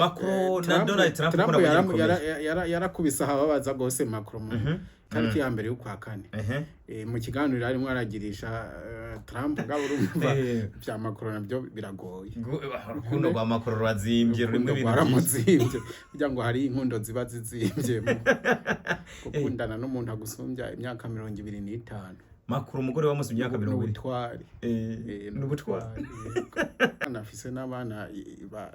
Macron na Donald Trump Trump ko nabonye bikomeye. Yarakubise ahababaza gose Macron mu tariki ya mbere y'ukwa kane. Mu kiganiro arimo aragirisha Trump, ngabo urumva vya Macron navyo biragoye. Urukundo rwa Macron rurazimvye, rurimo Urukundo ibintu vyinshi. rwaramuzimvye kugira ngo hari inkundo ziba zizimvye mu gukundana n'umuntu agusumbya imyaka 25. Macron umugore wamusumye imyaka 20. N'ubutwari. N'ubutwari. Yego. Anafise n'abana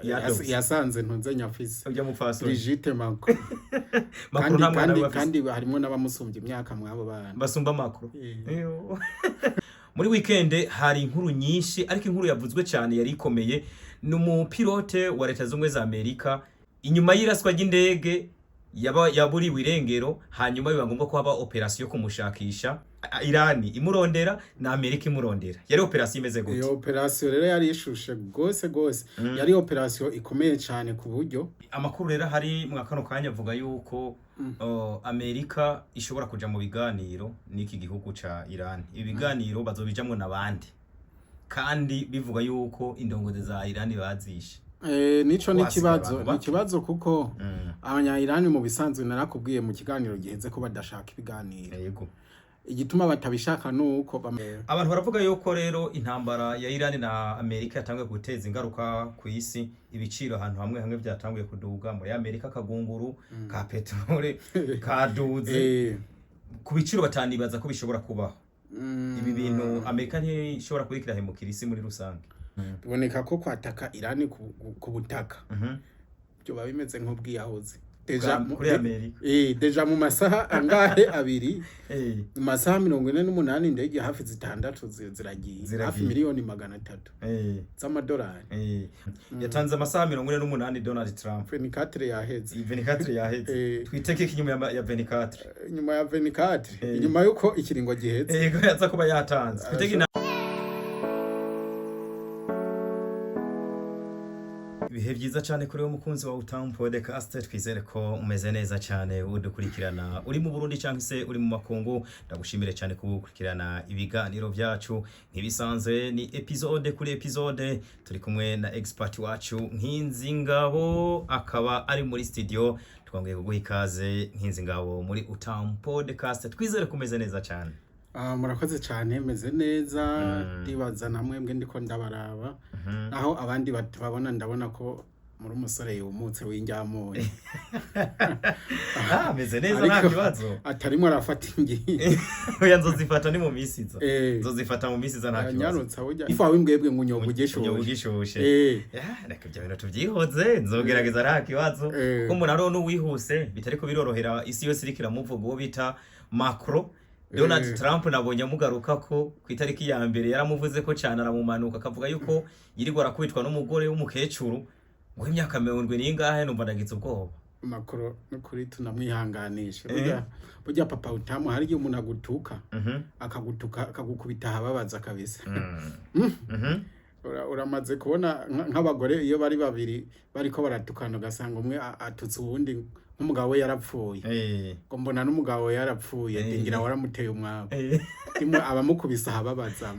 Yadopse. Yasanze ntunze nyafise Ujya mupfasoni. Brigitte Macron. Macron Kandi nta mwana kandi we afise. kandi harimo n'abamusumbya imyaka mw'abo bana. Basumba Macron. Eyo. Muri weekend hari inkuru nyinshi, ariko inkuru yavuzwe cyane yari ikomeye ni umupilote wa Leta Zunze za Amerika inyuma y'iraswa ry'indege yaba yaburiwe irengero, hanyuma biba ngombwa ko haba operation yo kumushakisha. Irani imurondera na Amerika imurondera. Yari operation imeze gute? Iyo operation rero yari ishushe gose gose, yari operation ikomeye cyane ku buryo Amakuru rero hari mwa kano kanya avuga yuko Amerika ishobora kuja mu biganiro n'iki gihugu ca Iran. Ibi biganiro bazobijamwo n'abandi, kandi bivuga yuko indongozi za Iran bazishe. Nico ni Wasiga ikibazo, abantu ni bake. ikibazo kuko abanya-Iran mu bisanzwe narakubwiye mu kiganiro giheze ko badashaka ibiganiro. Igituma batabishaka nuko Abantu baravuga yuko rero intambara ya Iran na Amerika yatanguye guteza ingaruka ku isi, ibiciro ahantu hamwe hamwe byatanguye kuduga. Muri Amerika akagunguru ka peterole kaduze ku biciro batanibaza ko bishobora kubaho. Ibi bintu Amerika ntishobora kuba irahemukira isi muri rusange. Biboneka ko kwataka Iran ku butaka byoba bimeze nk'ubwiyahuzi. Déjà Kuri Amerika. Déjà mu masaha angahe, abiri, mu masaha 48 indege hafi zitandatu ziragiye. Ziragiye. Hafi miliyoni 300 z'amadolari. Yatanze amasaha 48 Donald Trump. 24 yaheze. 24 yaheze. Twiteke iki inyuma ya 24? Inyuma ya 24, inyuma yuko ikiringo giheze. Yego, yaza kuba yatanze. Twiteke ibihe byiza cyane kuri wowe mukunzi wa Utamu Podcast. Twizere ko umeze neza cyane, udukurikirana uri mu Burundi cyangwa se uri mu makungu. Ndagushimire cyane kuba ukurikirana ibiganiro byacu. Nk'ibisanzwe ni episode kuri episode, turi kumwe na expert wacu Nkinzingabo, akaba ari muri studio. Twongeye kuguha ikaze, Nkinzingabo, muri Utamu Podcast. Twizere ko umeze neza cyane. Ah, murakoze cyane, meze neza. Ndibaza na mwebwe ndiko ndabaraba, naho abandi batababona ndabona ko muri umusore yumutse w'injyamunyu. Ah, meze neza, nta Ariko kibazo. atarimo arafata ingingo. Oya, nzozifata ni mu minsi iza. Nzozifata mu minsi iza, nta kibazo. Nyarutsa burya ifu wawe imbwebwe ngo unyobwa ugishushe. Unyobwa. Reka ibyo bintu tubyihoze, nzogerageza, nta kibazo. Kuko umuntu ariho n'uwihuse bitariko birorohera, isi yose iriko iramuvuga, uwo bita Macron Donald Trump. Nabonye amugaruka ko ku itariki ya mbere yaramuvuze ko cyane, aramumanuka, akavuga yuko yirirwa arakubitwa n'umugore w'umukecuru ngo w'imyaka mirongo n'ingahe. Numva ndagize ubwoba. Macron n'ukuri tunamwihanganisha. Burya papa utamu, hari igihe umuntu agutuka, akagutuka akagukubita ahababaza kabisa. Uramaze kubona nk'abagore iyo bari babiri bariko baratukana, ugasanga umwe atutse uwundi nk'umugabo we yarapfuye, ngo mbona n'umugabo we yarapfuye, ndingira waramuteye umwaku. Rimwe abamukubise ahababaza.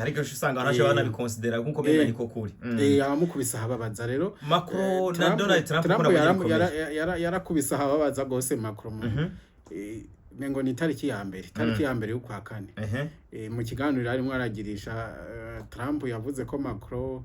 Ariko usanga arashobora banabikonsidera nkuko bene niko kuri. Abamukubise ahababaza rero. Macron na Donald Trump ko Trump nabonye bikomeye. yarakubise ahababaza gose Macron mengo ni itariki ya mbere, itariki ya mbere y'ukwa kane. Mu kiganiro arimo aragirisha Trump yavuze ko Macron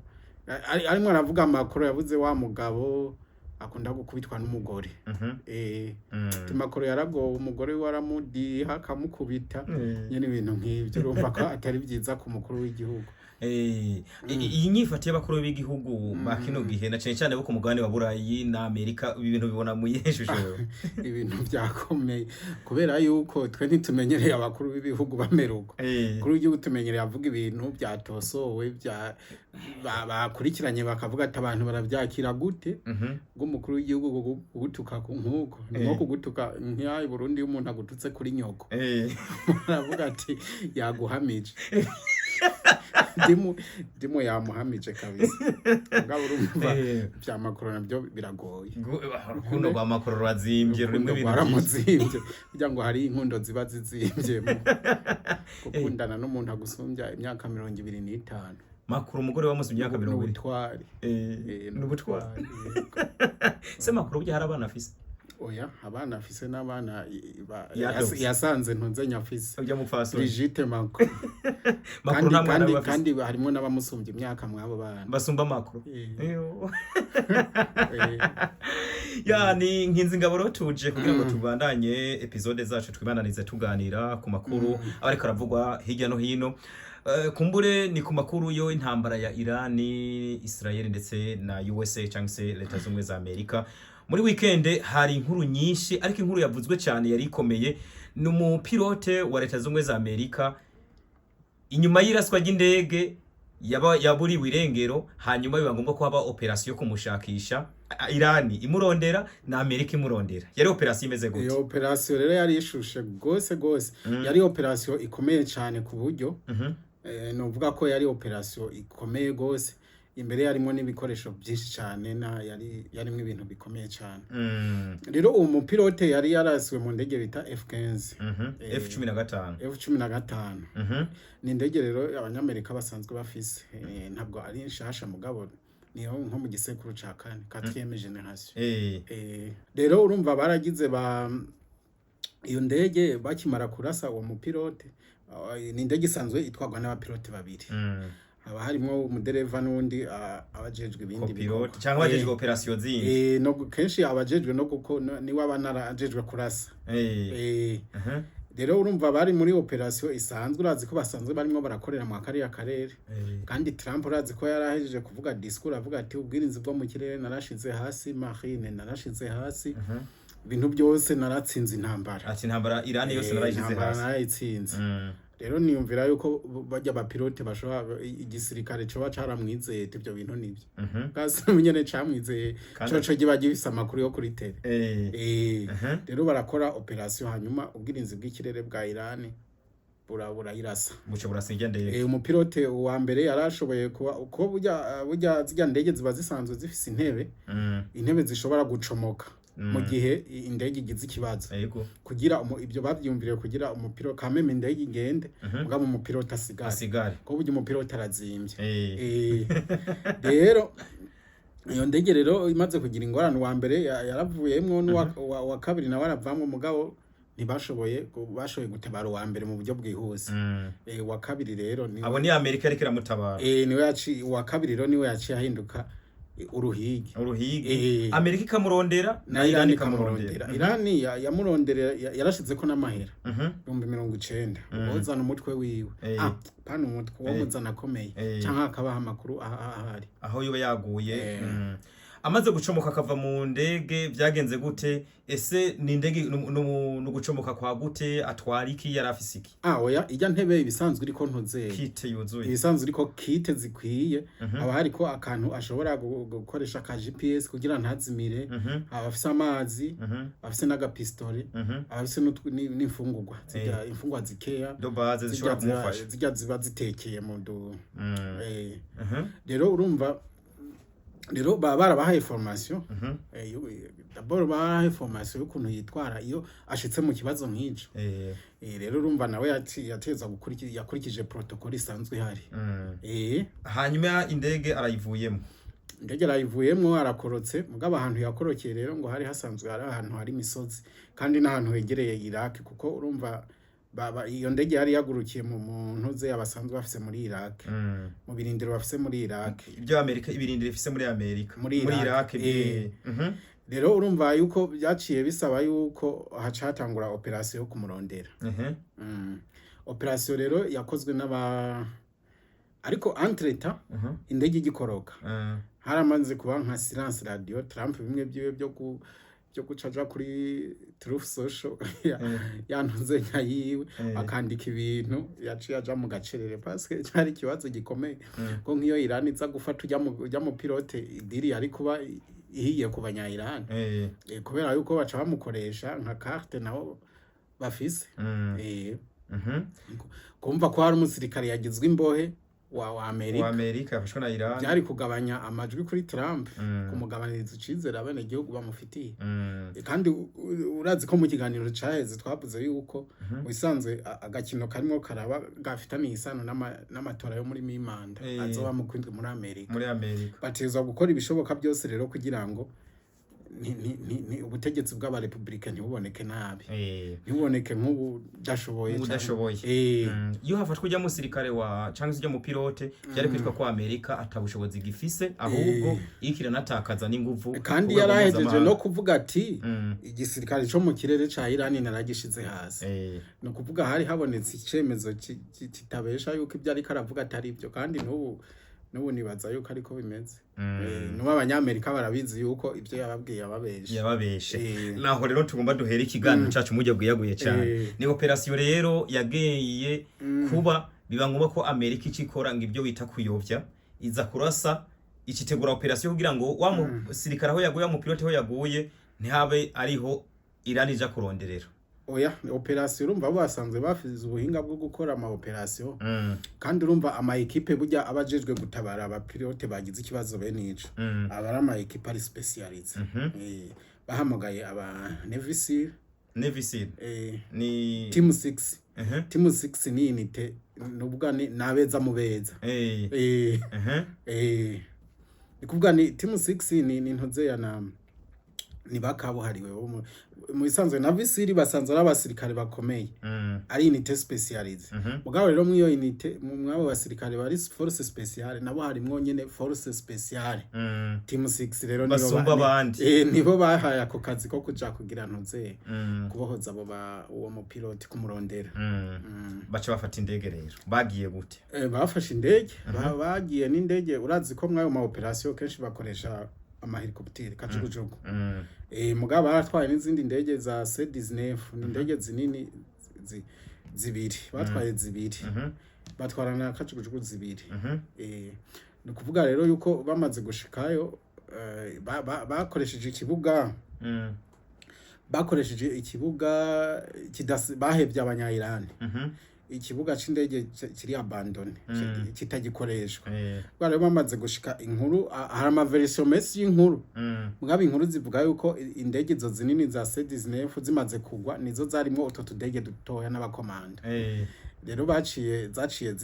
arimo aravuga Macron, yavuze wa mugabo akunda gukubitwa n'umugore. Ati Macron yaragowe, umugore we aramudiha akamukubita. Nyene ibintu nk'ivyo urumva ko atari byiza ku mukuru w'igihugu. Iyi nyifato y'abakuru b'igihugu ba kino gihe, na cane cane bo ku mugabane wa Burayi na Amerika, ibi bintu bibona mu yihe shusho wewe? Ibintu byakomeye kubera yuko twe ntitumenyereye abakuru b'ibihugu bamera uko. Kuri w'igihugu tumenyereye avuga ibintu byatosowe bya bakurikiranye bakavuga ati abantu barabyakira gute. Bw'umukuru w'igihugu kugutuka ku nk'uko ni nko kugutuka nk'iyaha i Burundi, iyo umuntu agututse kuri nyoko, aravuga ati yaguhamije, ndimu yamuhamije kabisa. Mugabo urumva bya Macron nabyo biragoye. Urukundo rwa Macron rurazimvye, rurimo Urukundo ibintu vyinshi. rwaramuzimvye kugira ngo hari inkundo ziba zizimvye mu gukundana n'umuntu agusumbya imyaka 25. Macron, umugore wamuze imyaka 20. N'ubutwari. Ni ubutwari. Yego. Se Macron burya hari abana afise? Oya, abana afise n'abana Yadopse. Yasanze ntunze nyafise. Ujya mupfasoni. Brigitte Macron. Macron Kandi nta mwana kandi we afise. kandi harimo n'abamusumbya imyaka mw'abo bana. Basumba Macron. Eyo. Ya, ni Nkinzingabo rero, tuje kugira ngo tubandanye episode zacu, twibananize tuganira ku makuru aba ariko aravugwa hirya no hino. Kumbure ni ku makuru yo intambara ya Irani, Israel ndetse na USA cyangwa se Leta Zunze za Amerika. Muri weekend hari inkuru nyinshi, ariko inkuru yavuzwe cyane yari ikomeye ni umupilote wa Leta Zunze za Amerika, inyuma y'iraswa ry'indege yaba yaburiwe irengero, hanyuma biba ngombwa ko haba operasiyo yo kumushakisha, Irani imurondera na Amerika imurondera. Yari operasiyo imeze gute? Iyo operasiyo rero yari ishushe gose gose, yari operasiyo ikomeye cyane ku buryo novuga ko yari operasiyo ikomeye gose. Imbere yarimo n'ibikoresho byinshi cyane, na yari yarimo ibintu bikomeye cyane. Rero uwo mupilote yari yarasiwe mu ndege bita F15. F15. F15. Ni indege rero Abanyamerika basanzwe bafise, ntabwo ari nshasha, mugabo niyo nko mu gisekuru ca kane, quatrième génération. Rero urumva baragize ba iyo ndege bakimara kurasa uwo mupilote, ni indege isanzwe itwarwa n'abapilote babiri, haba harimwo umudereva n'uwundi abajejwe ibindi Copilote bikorwa. cyangwa abajejwe operasiyo zindi. No kenshi abajejwe no guko niwe aba narajejwe kurasa. Rero urumva bari muri operasiyo isanzwe, urazi ko basanzwe barimo barakorera mu kariya karere. Kandi Trump urazi ko yarahejeje kuvuga discours, avuga ati: "Ubwirinzi bwo mu kirere narashize hasi, marine narashize hasi, ibintu byose naratsinze intambara." Ati intambara Irani yose narayishyize Intambara hasi. narayitsinze. Rero niyumvira yuko bajya abapilote bashobora, igisirikare coba caramwizeye ati ibyo bintu nibyo kasi nyene camwizeye. Coco kiba gifise amakuru yo kuri tele. Rero barakora operasiyo, hanyuma ubwirinzi bw'ikirere bwa Irani burayirasa. Buca burasiga ndege. Umupilote wa mbere yarashoboye kuba uko burya zirya ndege ziba zisanzwe zifise intebe, intebe zishobora gucomoka mu gihe indege igize ikibazo, kugira ibyo bavyumviriye kugira umupiro kameme indege igende, mugabo umupilote asigare, asigare, kuko burya umupilote arazimvye. Rero iyo ndege rero imaze kugira ingorane, uwa mbere yaravuyemwo, n'uwa wa kabiri nawe aravamwo, mugabo ntibashoboye bashoboye gutabara uwa mbere mu buryo bwihuse. Uwa kabiri rero ni Abo ni Amerika ariko iramutabara. Niwe yaci uwa kabiri rero niwe yaciye ahinduka uruhigi. Uruhigi. Amerika ikamurondera na Irani Irani ikamurondera. ikamurondera. Irani yamuronderera, yarashizeko n'amahera 90,000, wozana umutwe wiwe. Ah, pana umutwe wo muzana akomeye, canke akabaha amakuru ahari. Aho yoba yaguye. Amaze gucomoka akava mu ndege byagenze gute? Ese ni indege ni ugucomoka kwa gute? Atwara iki? Yari afise iki? Ah, oya, ijya ntebe ibisanzwe iriko ntuzeye Kit yuzuye. Ibisanzwe iriko kit zikwiye, haba hariko akantu ashobora gukoresha ka GPS kugira ntazimire, aba afise amazi, afise n'agapistole, aba afise n'imfungurwa zirya imfungurwa zikeya de base zishobora zirya kumufasha. Zirya ziba zitekeye mu du Rero urumva rero baba barabahaye formation. D'abord barabahaye formation y'ukuntu yitwara iyo ashitse mu kibazo nk'ico. Rero urumva nawe yateza yakurikije protocole isanzwe ihari. Hanyuma indege arayivuyemo. Indege arayivuyemwo, arakorotse, mugabo ahantu yakorokeye rero ngo hari hasanzwe hari ahantu hari imisozi kandi n'ahantu hegereye Iraq, kuko urumva iyo ndege yari yagurukiye mu ntuze abasanzwe bafise muri Iraq, mu birindiro bafise muri Iraq. Ibyo Amerika, ibirindiro ifise muri Amerika. Muri Muri Iraq. Iraq. Rero urumva yuko byaciye bisaba yuko haca hatangura operasiyo yo kumurondera. Operasiyo rero yakozwe n'aba, ariko entre-temps indege igikoroka haramaze kuba nka silence radio. Trump bimwe byiwe byo guca aja kuri Truth Social yantuze nka yiwe, akandika ibintu, yaciye aja mu gacerere parce que cyari ikibazo gikomeye, ko nk'iyo Iran iza gufata ujya mu pilote, idiri yari kuba ihiye ku banya Iran. Kubera yuko baca bamukoresha nka carte nabo bafise. Kumva ko hari umusirikare yagizwe imbohe. wa Amerika. Wa Amerika yafashwe na Iran. Byari kugabanya amajwi kuri Trump, kumugabaniriza icizere abenegihugu bamufitiye. Kandi urazi ko mu kiganiro caheze twavuze yuko wisanzwe agakino karimo karaba gafitaniye isano n'amatora yo muri mi-mandat azoba mu kwindwi muri Amerika. Muri Amerika. Bategerezwa gukora ibishoboka byose rero kugira ngo ubutegetsi bw'abarepublika ntibuboneke nabi, ntibuboneke nk'ubudashoboye. Nk'ubudashoboye. Iyo hafashwe ujya musirikare wa cyangwa se ujya mu pilote, byari kwitwa ko Amerika atabushobozi gifise, ahubwo iriko iranatakaza n'inguvu Kandi ku rwego yarahejeje mpuzamahanga. no kuvuga ati igisirikare co mu kirere ca Irani naragishize hasi. Ni ukuvuga hari habonetse icemezo kitabesha yuko ibyo ariko aravuga atari byo, kandi n'ubu nibaza yuko ariko bimeze. N'ubu Abanyamerika barabizi yuko ibyo yababwiye yababeshe. Yababeshe. Naho rero tugomba duhere ikiganiro cacu mu buryo bwiyaguye cyane. Ni operasiyo rero yagiye kuba, biba ngombwa ko Amerika icikora ngo ibyo bita kuyovya, iza kurasa, ikitegura operasiyo kugira ngo wa musirikare aho yaguye, wa mupilote aho yaguye, ntihabe ariho Iran ija kuronderera. Oya, operasiyo, urumva bo basanzwe bafize ubuhinga bwo gukora ama operasiyo. Kandi urumva ama ekipe burya aba ajejwe gutabara abapilote bagize ikibazo bene ico, aba ari ama ekipe ari spécialisé. Bahamagaye aba Navy Seal. Navy Seal ni Team 6. Team 6 ni unité, nuvuga ni nabeza mu beza. Ni kuvuga ni Team 6, ni ntoze ya na ni bakabuhariwe bo mu bisanzwe. Navy Seal basanzwe ari abasirikare bakomeye, ari unité spécialisée. Mugabo rero mw'iyo unité, mw'abo basirikare bari force spéciale, nabo harimwo nyene force spéciale. Team 6 rero nibo Basumba abandi. Nibo bahaye ako kazi ko kuja kugira ntuze kubohoza abo ba uwo mupilote, kumurondera. Baca bafata indege rero, bagiye gute? Bafashe indege, bagiye n'indege. Urazi ko mw'ayo ma operation kenshi bakoresha ama hélicoptère, kajugujugu. Mugabo baratwaye n'izindi ndege za C19, ni indege zinini zibiri, batwaye zibiri, batwara na kajugujugu zibiri. Ni ukuvuga rero yuko bamaze gushikayo, bakoresheje ikibuga, bakoresheje ikibuga bahevye Abanya-Iran, ikibuga c'indege kiri abandonné, kitagikoreshwa. Bwa rero bamaze gushika, inkuru, hari ama version menshi y'inkuru. Mugabo inkuru zivuga yuko indege izo zinini za C19 zimaze kugwa, nizo zarimwo utwo tudege dutoya n'abakomanda. Rero baciye zaciye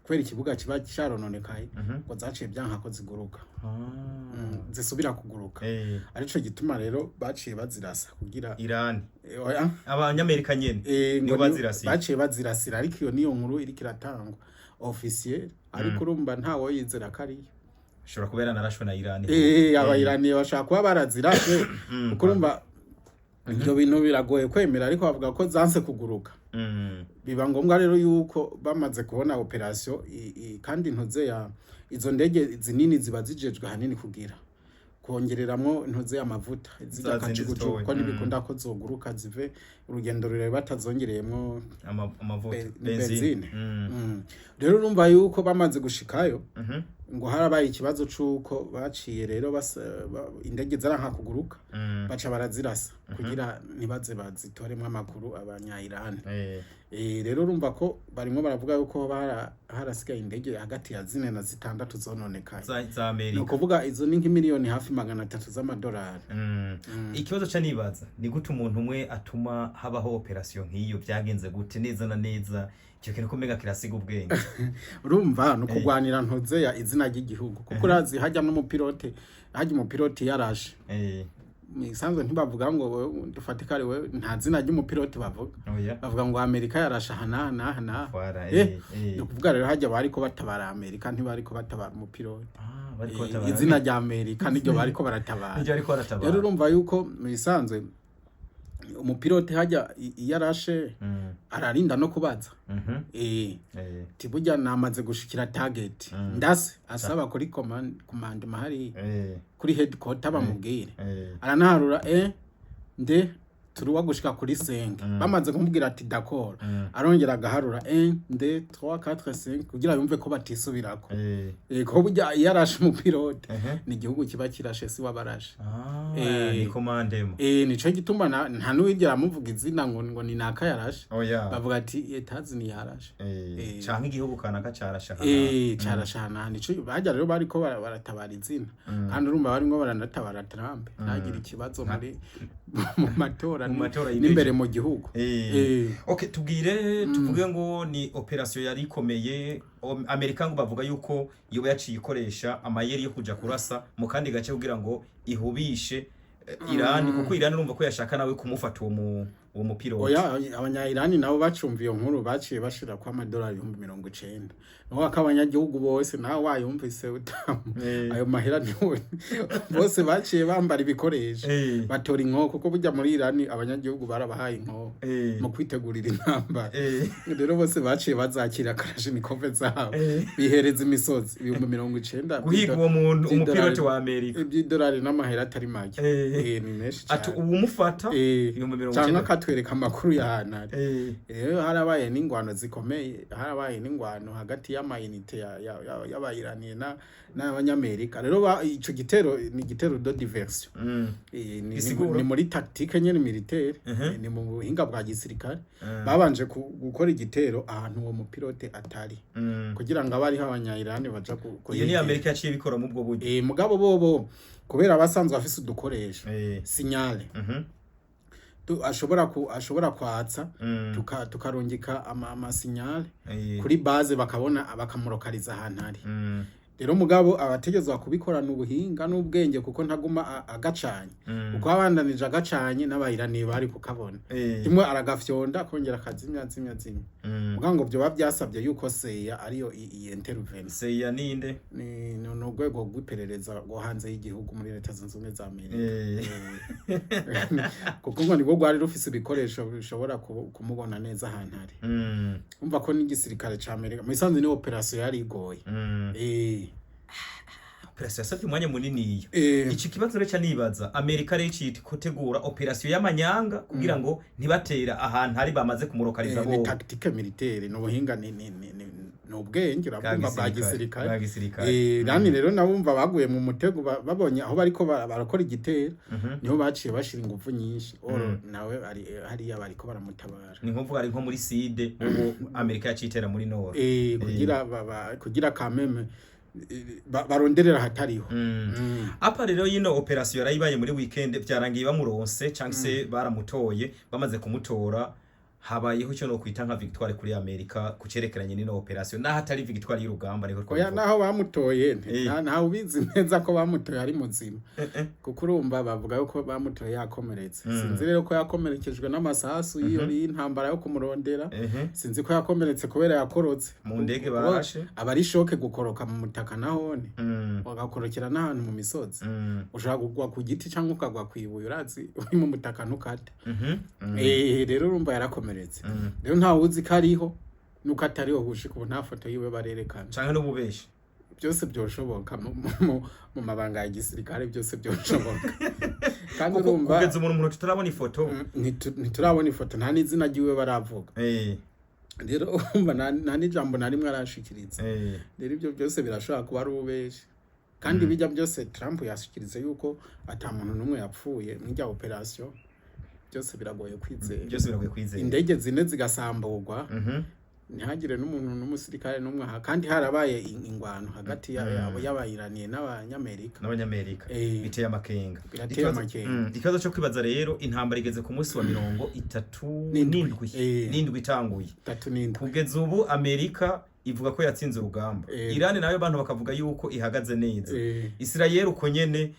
kubera ikibuga kiba carononekaye, ngo zaciye byanka ko ziguruka. Zisubira kuguruka. Arico gituma rero baciye bazirasa kugira Iran? Oya. Abanyamerika nyene Ngo nibo bazirasiye? Baciye bazirasira, ariko iyo niyo nkuru iriko iratangwa officiel, ariko urumva ntawo yizera ko ariyo. Ishobora kuba yaranarashwe na Iran. Abayiraniye bashaka kuba barazirashe, kuko urumva ibyo bintu biragoye kwemera, ariko bavuga ko zanse kuguruka. Biba ngombwa rero yuko bamaze kubona operation kandi ntuze ya izo ndege zinini ziba zijejwe hanini kugira kongereramwo ntuze amavuta zirya Za zindi kajugujugu, zitoya. ko ntibikunda ko zoguruka zive urugendo rurerure batazongereyemwo Amavuta, benzine. benzine. Rero urumva yuko bamaze gushikayo, ngo harabaye ikibazo c'uko baciye rero indege zaranka kuguruka, baca barazirasa kugira ntibaze bazitoremwo amakuru Abanya-Iran. Rero urumva ko barimwo baravuga yuko harasigaye indege hagati ya zine na zitandatu zononekaye. Za Ni Amerika. ukuvuga izo ni nk'imiliyoni hafi 300 z'amadolari. Ikibazo ca nibaza ni gute umuntu umwe atuma habaho operation nk'iyo? Byagenze gute neza na neza? Icyo kintu ko mbega kirasiga ubwenge. Urumva ni ukugwanira ntuzeya izina ry'igihugu, kuko urazi hajya n'umupilote, hajya umupilote yarashe, isanzwe ntibavuga ngo wewe dufate kare wewe, nta zina ry'umupilote bavuga. Oya. Bavuga ngo Amerika yarashe aha n'aha n'aha n'aha. Voilà. Ni ukuvuga rero hajya bariko batabara Amerika, ntibariko batabara umupilote. Ah, bariko batabara Izina rya Amerika niryo bariko baratabara. Niryo bariko baratabara. Rero urumva yuko mu bisanzwe umupilote hajya iyo arashe, ararinda no kubaza. Ti burya namaze gushikira target, ndase asaba kuri commandement hariya, kuri headquarter bamubwire. Aranaharura nde trois gushika kuri 5. Bamaze kumubwira ati d'accord, arongera agaharura 1, 2, 3, 4, 5 kugira yumve ko batisubirako. Ko burya iyo arashe umupilote, ni igihugu kiba kirashe, si wabarashe. Ah, ni commandement. Nico gituma nta n'uwigera amuvuga izina ngo ni naka yarashe. Oya. Bavuga ati Etazini yarashe. Canke igihugu kanaka carashe aha. Carashana, nico bajya rero bariko baratabara izina, kandi urumva barimwo baranatabara Trump ntagire ikibazo muri mu matora Mu matora n'imbere mu gihugu. Okay, tubwire, tuvuge ngo ni operation yari ikomeye. Amerika ngo bavuga yuko yoba yaciye ikoresha amayeri yo kuja kurasa mu kandi gace kugira ngo ihubishe Iran, kuko Iran urumva ko yashaka nawe kumufata uwo mupilote. Oya, abanya-Irani nabo bacumva iyo nkuru baciye bashira ko amadolari 90,000, naho ko abanyagihugu bose nawe wayumvise utamu ayo mahera niwe bose baciye bambara ibikoresho, batora inkoko, kuko burya muri Irani abanyagihugu barabahaye inkoko mu kwitegurira intambara. Rero bose baciye bazakira kalashnikove zabo, bihereza imisozi 90,000 guhiga uwo muntu vy'idolari. Umupilote wa Amerika. Iby'idolari n'amahera atari make. Ni menshi Ati cyane. uwumufata ibihumbi mirongo Canke icenda. akatwereka amakuru y'ahantu ari. Rero harabaye n'ingwano zikomeye, harabaye n'ingwano hagati y'amayinite y'abayiraniye n'abanyamerika. Rero ico gitero ni igitero de diversion. Gisigura? Ni muri tactique nyene militaire. Ni mu buhinga bwa gisirikare. Babanje gukora igitero ahantu uwo mupilote atari, kugira ngo abe ariho abanya-Irani baja Iyo ni kuhigira. Amerika yaciye bikora mu ubwo buryo. Mugabo bobo kubera basanzwe afise udukoresho signal ashobora kwatsa, tukarungika amasignal kuri base, bakabona, bakamurokariza ahantu ari. Rero mugabo abategezwa kubikorana ubuhinga n'ubwenge, kuko ntaguma agacanye, kuko abandanije agacanye n'abayiraniye bari kukabona. Rimwe aragafyonda, akongera akazimya, zimya, zimya. Muga ngo vyoba byasabye yuko CIA ariyo iyi intervene. CIA ninde? Ni urwego rw'iperereza rwo hanze y'igihugu muri Leta Zunze Ubumwe za Amerika. Kuko ngo nibwo rwari rufise ibikoresho bishobora kumubona neza ahantu ari. Umva ko n'igisirikare ca Amerika mu isanzwe ni operation yari igoye. Operation yasabye umwanya munini. Iki kibazo rero ca nibaza, Amerika rero iciye gutegura operation y'amanyanga kugira ngo ntibatera ahantu hari bamaze kumurokariza. Ni Bo tactique militaire, ni ubuhinga, ni ubwenge, urabwumva, bwa gisirikare. Bwa gisirikare. Rani rero nabo umva baguye mu mutego, babonye aho bariko barakora igitero, niho baciye bashira ingufu nyinshi. Oro nawe ari hariya bariko baramutabara. Ni nko ari nko muri sud, ubu Amerika yaciye muri nord. Kugira kugira kameme baronderera hatariho. Apa rero yino operation yarayibaye muri weekend, byarangiye bamuronse cyangwa se baramutoye. Bamaze kumutora, habayeho icyo no kwita nka victoire kuri Amerika ku cerekeranye n'ino operation, naho atari victoire y'urugamba ariko Oya, twabivuga. naho bamutoye, ntawe ubizi neza ko bamutoye ari muzima, kuko urumva bavuga yuko bamutoye yakomeretse. Sinzi rero ko yakomerekejwe n'amasasu y'iyo y'intambara yo kumurondera, sinzi ko yakomeretse kubera yakorotse Mu ndege Kuko barashe. aba ari choc gukoroka mu mutaka nahone, bagakorokera n'ahantu mu misozi. Ushobora kugwa ku giti cyangwa ukagwa ku ibuye, urazi uri mu mutaka ntukate. Rero urumva yarakomeretse. Rero ntawe uzi ko ariho nuko atariho gushika ubu, nta foto yiwe barerekana. Canke n'ububeshi. Byose byoshoboka mu mabanga ya gisirikare, byose byoshoboka kandi Kuko urumva kugeza umuntu tutarabona ifoto. Ntiturabona ifoto, nta n'izina ryiwe baravuga. Rero urumva nta n'ijambo na rimwe arashikiriza. Rero ibyo byose birashobora kuba ari ububeshi, kandi bijya byose Trump yashikiriza yuko ata muntu n'umwe yapfuye mw'ijya operation, byose biragoye kwizera. Byose biragoye kwizera. Indege zine zigasamburwa, ntihagire n'umuntu n'umusirikare n'umwe aha, kandi harabaye ingwano hagati y'abayiraniye n'abanyamerika. N'abanyamerika. Biteye amakenga. Birateye amakenga. Ikibazo cyo kwibaza rero, intambara igeze ku munsi wa 37 N'indwi. N'indwi. N'indwi itanguye. 37. Kugeza ubu Amerika ivuga ko yatsinze urugamba. Irani nayo abantu bakavuga yuko ihagaze neza. Israel uko nyene.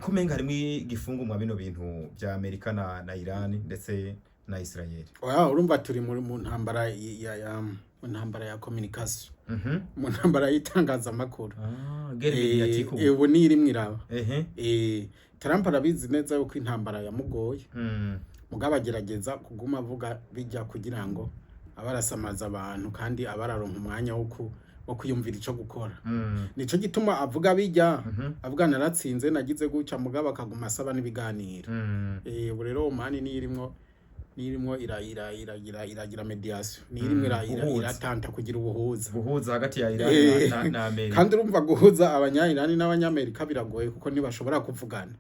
Kumenga harimo igifungu mwa bino bintu bya Amerika na Irani ndetse na Israel. Oya, urumva turi mu ntambara mu ntambara ya communication, mu ntambara y'itangazamakuru. Ah, guerre médiatique ubu. Ubu ni irimwo iraba. Trump arabizi neza yuko intambara yamugoye, mugabo agerageza kuguma avuga bijya kugira ngo abe arasamaza abantu, kandi abe araronka umwanya wo wo kwiyumvira ico gukora. Nico gituma avuga bijya, avuga naratsinze, nagize gutya, mugabo akaguma asaba n'ibiganiro. Ubu rero Omani niyo irimwo ira ira iragira iragira médiation, niyo irimwo Guhuza. iratanta kugira ubuhuza. Guhuza hagati ya Iran na Amerika. Kandi urumva, guhuza abanya-Irani n'abanyamerika biragoye kuko ntibashobora kuvugana.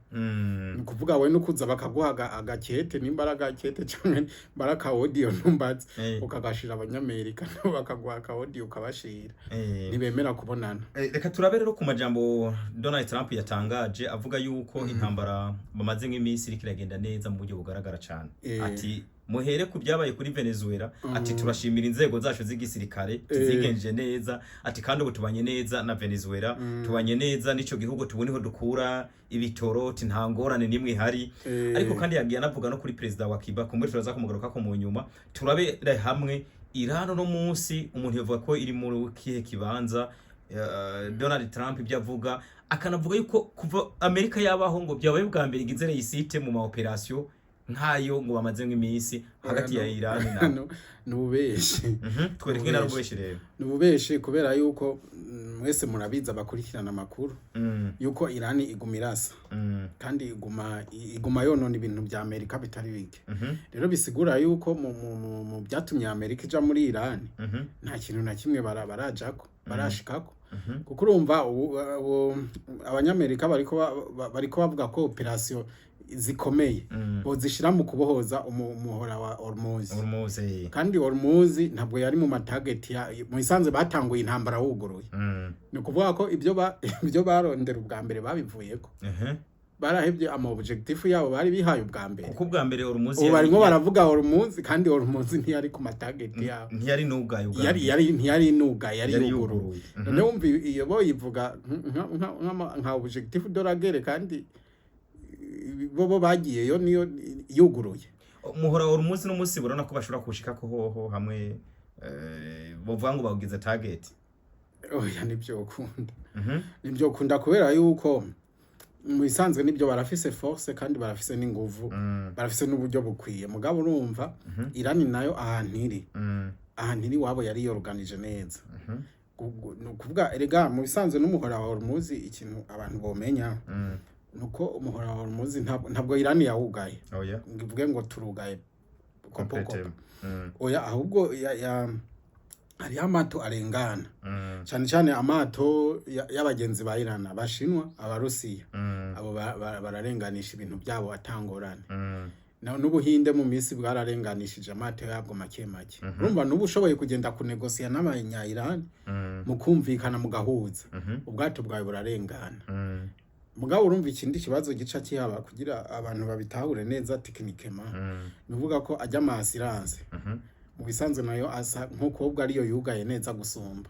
Ni ukuvuga we nukuza bakaguha agakete, nimba ari agakete canke nimba ari aka audio, ntumbaze, ukagashira abanyamerika, nabo bakaguha aka audio ukabashira. Ntibemera kubonana. Reka turabe rero ku majambo Donald Trump yatangaje, avuga yuko intambara bamaze nk'iminsi iriko iragenda neza mu buryo bugaragara cane. Ati muhere ku byabaye kuri Venezuela, ati turashimira inzego zacu z'igisirikare zigenje neza, ati kandi ubu tubanye neza na Venezuela, tubanye neza n'ico gihugu, tubone niho dukura ibitoro, ati nta ngorane nimwe ihari. Ariko kandi yagiye anavuga no kuri perezida wa Cuba, kumbure turaza kumugarukako mu nyuma. Turabere hamwe Iran no munsi umuntu yavuga ko iri mu kihe kibanza? Donald Trump ibyo avuga, akanavuga yuko kuva Amerika yabaho ngo byabaye ubwa mbere igize réussite mu ma opération nkayo ngo bamaze nk'iminsi hagati ya Iran na No, ni ububeshi. Twereke n'arubeshi rero. Ni ububeshi kubera yuko mwese murabizi, abakurikirana amakuru, yuko Irani iguma irasa kandi iguma yonona ibintu vya Amerika bitari bike. Rero bisigura yuko mu byatumye Amerika ija muri Irani nta kintu na kimwe barajako, barashikako, kuko urumva ubu abanyamerika bariko bavuga ko opération zikomeye bozishira mu kubohoza umuhora wa Hormuz. Hormuz. Kandi Hormuz ntabwo yari mu ma target ya mu isanze batanguye intambara wuguruye. Ni ukuvuga ko ibyo barondera ubwa mbere babivuyeko, barahevye ama objectif yabo bari bihaye ubwa mbere. Kuko ubwa mbere Hormuz Ubu barimo baravuga Hormuz, kandi Hormuz ntiyari ku ma target yabo. Ntiyari nugaye ubwa Yari mbere. yari ntiyari nugaye, yari Yari yuguruye. yuguruye. None wumva iyo boyivuga nka objectif de la guerre, kandi bo bagiyeyo niyo yuguruye. Umuhora wa Hormuz n'umunsi burabona ko bashobora kuwushikako hoho hamwe bovuga ngo bawugize target. Oya, nibyo ukunda, nibyo ukunda, kubera yuko mu bisanzwe nibyo, barafise force kandi barafise n'inguvu, barafise n'uburyo bukwiye. Mugabo urumva Irani nayo ahantu iri, ahantu iri iwabo yari yoruganije neza. Ni ukuvuga erega mu bisanzwe n'umuhora wa Hormuz, ikintu abantu bomenya nuko umuhora wa Hormuz ntabwo Irani yawugaye Oya. ngo ivuge ngo turugaye kopo Complete. kopo. Oya, ahubwo hariho amato arengana, cyane cyane amato y'abagenzi ba Iran, abashinwa, abarusiya. Abo bararenganisha ibintu byabo atangorane. N'ubuhinde mu minsi bwararenganishije amato yabwo make make. Urumva n'ubu ushoboye kugenda kunegosiya n'abanya Iran, mukumvikana, mugahuza, ubwato bwawe burarengana. Mugabo urumva ikindi kibazo gica kihaba, kugira abantu babitahure neza techniquement, ni ukuvuga ko ajya ama assurance mu bisanzwe nayo asa nk'uko ariyo yugaye neza gusumba.